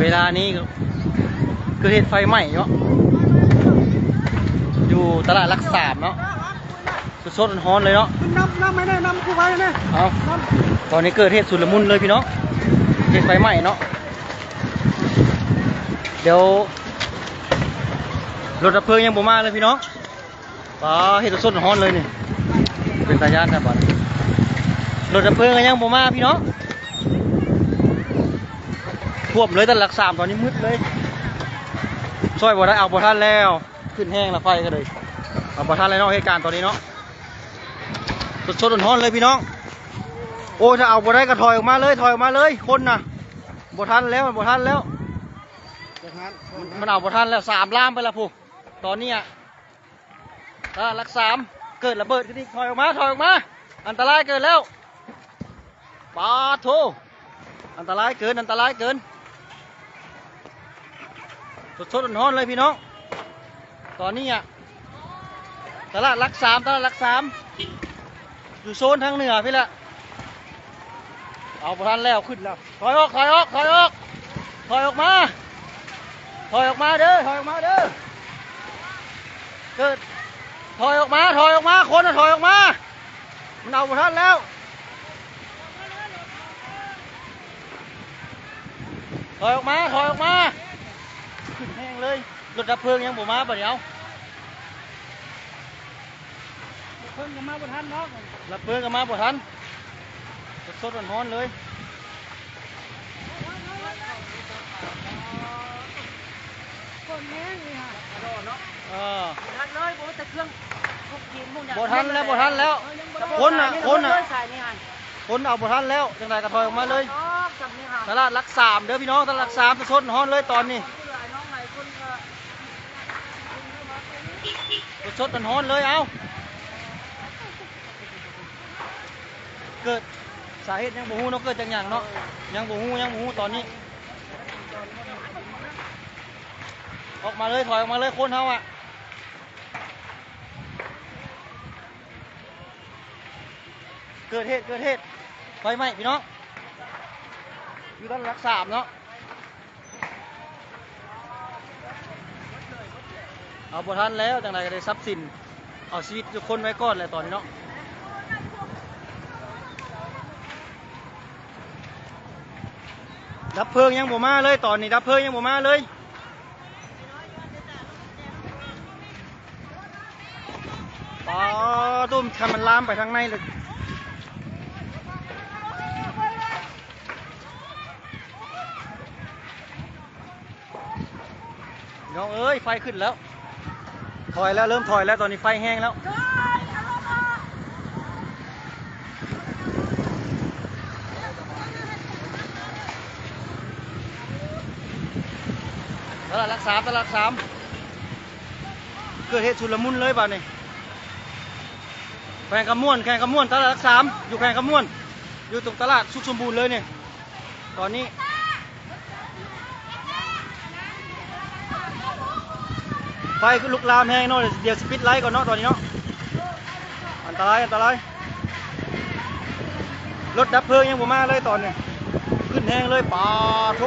ເວລານີ້ເກີດເຫດໄຟໄໝ້ເນາະ ຢູ່ຕະຫຼາດຫຼັກສາມເນາະ ສົດໆຮ້ອນໆເລີຍເນາະ. ນຳ ນຳໃຫ້ແດ່ ນຳກູ້ໄພແດ່. ເອົ້າ ນຳ ຕອນນີ້ເກີດເຫດຊຸນລະມຸນເລີຍພີ່ນ້ອງ ເຫດໄຟໄໝ້ເນາະ. ດຽວລົດດັບເພີງຍັງບໍ່ມາເລີຍພີ່ນ້ອງ. ປາ ເຫດສົດໆຮ້ອນໆເລີຍນີ້ ເປັນຕາຢ້ານແທ້ບາດນີ້. ລົດດັບເພີງກໍຍັງບໍ່ມາພີ່ນ້ອງ ຖ້ວມເລີຍຕະຫຼາດຫຼັກສາມ ຕອນນີ້ມືດເລີຍ ຊ່ອຍບໍ່ໄດ້ ເອົາບໍ່ທັນແລ້ວ ຂຶ້ນແຮງລະໄຟກໍເລີຍ ເອົາບໍ່ທັນແລ້ວເນາະ ເຫດການຕອນນີ້ເນາະ. ສົດໆຮ້ອນໆເລີຍພີ່ນ້ອງ. ໂອ້ຍ ຖ້າເອົາບໍ່ໄດ້ກໍຖອຍອອກມາເລີຍ ຖອຍອອກມາເລີຍ ຄົນນະ ບໍ່ທັນແລ້ວ ບໍ່ທັນແລ້ວ ບໍ່ທັນ ມັນເອົາບໍ່ທັນແລ້ວ ສາມລາມໄປລະພຸ້ນ ຕອນນີ້ອະ. ຕະຫຼາດຫຼັກສາມ ເກີດລະເບີດຂຶ້ນອີກ ຖອຍອອກມາ ຖອຍອອກມາ ອັນຕະລາຍເກີດແລ້ວ. ປາໂທ ອັນຕະລາຍເກີນ ອັນຕະລາຍເກີນ ສົດໆຮ້ອນໆເລີຍພີ່ນ້ອງ. ຕອນນີ້ອະ ຕະຫຼາດຫຼັກສາມ ຕະຫຼາດຫຼັກສາມ ຢູ່ໂຊນທາງເໜືອພີ້ແຫຼະ ເອົາບໍ່ທັນແລ້ວ ຂຶ້ນແລ້ວ. ຖອຍອອກ ຖອຍອອກ ຖອຍອອກ ຖອຍອອກມາ ຖອຍອອກມາເດີ ຖອຍອອກມາເດີ ເກີດ ຖອຍອອກມາ ຖອຍອອກມາ ຄົນນະ ຖອຍອອກມາ ມັນເອົາບໍ່ທັນແລ້ວ ຖອຍອອກມາ ຖອຍອອກມາ ຂຶ້ນແຮງເລີຍ. ລົດດັບເພີງຍັງບໍ່ມາບາດນີ້ ເອົາ ເພິ່ນກໍມາບໍ່ທັນເນາະ ດັບເພີງກໍມາບໍ່ທັນ ສົດໆຮ້ອນໆເລີຍ ຝົນແຮງນີ້ຫາ ເອີ ບໍ່ທັນເລີຍ ບໍ່ແຕ່ເຄື່ອງ ພວກຫີນພວກຫຍັງ ບໍ່ທັນແລ້ວ ບໍ່ທັນແລ້ວ ເອີ ຍັງບໍ່ໄດ້ ຄົນນະ ຄົນນະ ສາຍນີ້ຫັ້ນ ຄົນເອົາບໍ່ທັນແລ້ວ ຈັ່ງໃດກໍຖອຍອອກມາເລີຍ ຕະຫຼາດຫຼັກສາມເດີພີ່ນ້ອງ ຕະຫຼາດຫຼັກສາມ ສົດໆຮ້ອນໆເລີຍຕອນນີ້. ສົດໆຮ້ອນໆເລີຍ ເອົ້າ ເກີດສາເຫດຍັງບໍ່ຮູ້ເນາະ ເກີດຈາກຫຍັງເນາະ ຍັງບໍ່ຮູ້ ຍັງບໍ່ຮູ້ຕອນນີ້ ອອກມາເລີຍ ຖອຍອອກມາເລີຍ ຄົນເຮົາອະ. ເກີດເຫດ ເກີດເຫດໄຟໄໝ້ພີ່ນ້ອງ ຢູ່ຕະຫຼາດຫຼັກສາມເນາະ ເອົາບໍ່ທັນແລ້ວ ຈັ່ງໃດກໍໄດ້ຊັບສິນ ເອົາຊີວິດທຸກຄົນໄວ້ກ່ອນແຫຼະຕອນນີ້ເນາະ. ດັບເພີງຍັງບໍ່ມາເລີຍ ຕອນນີ້ດັບເພີງຍັງບໍ່ມາເລີຍ. ປາ ຕຸ້ມ ຄັນມັນລາມໄປທາງໃນເລີຍ ນ້ອງເອີຍ ໄຟຂຶ້ນແລ້ວ ຖອຍແລ້ວ ເລີ່ມຖອຍແລ້ວ ຕອນນີ້ໄຟແຮງແລ້ວ. ຕະຫຼາດຫຼັກສາມ ຕະຫຼາດຫຼັກສາມ ເກີດເຫດຊຸນລະມຸນເລີຍບາດນີ້ ແຂວງຄຳມ່ວນ ແຂວງຄຳມ່ວນ ຕະຫຼາດຫຼັກສາມ ຢູ່ແຂວງຄຳມ່ວນ ຢູ່ຕົງຕະຫຼາດສຸກສົມບູນເລີຍນີ້ ຕອນນີ້ ໄຟຄືລຸກລາມແຮງເນາະ ດຽວຊິປິດໄລກ່ອນເນາະ ຕອນນີ້ເນາະ ອັນຕະລາຍ ອັນຕະລາຍ ລົດດັບເພີງຍັງບໍ່ມາເລີຍຕອນນີ້ ຂຶ້ນແຮງເລີຍ ປາໂທ.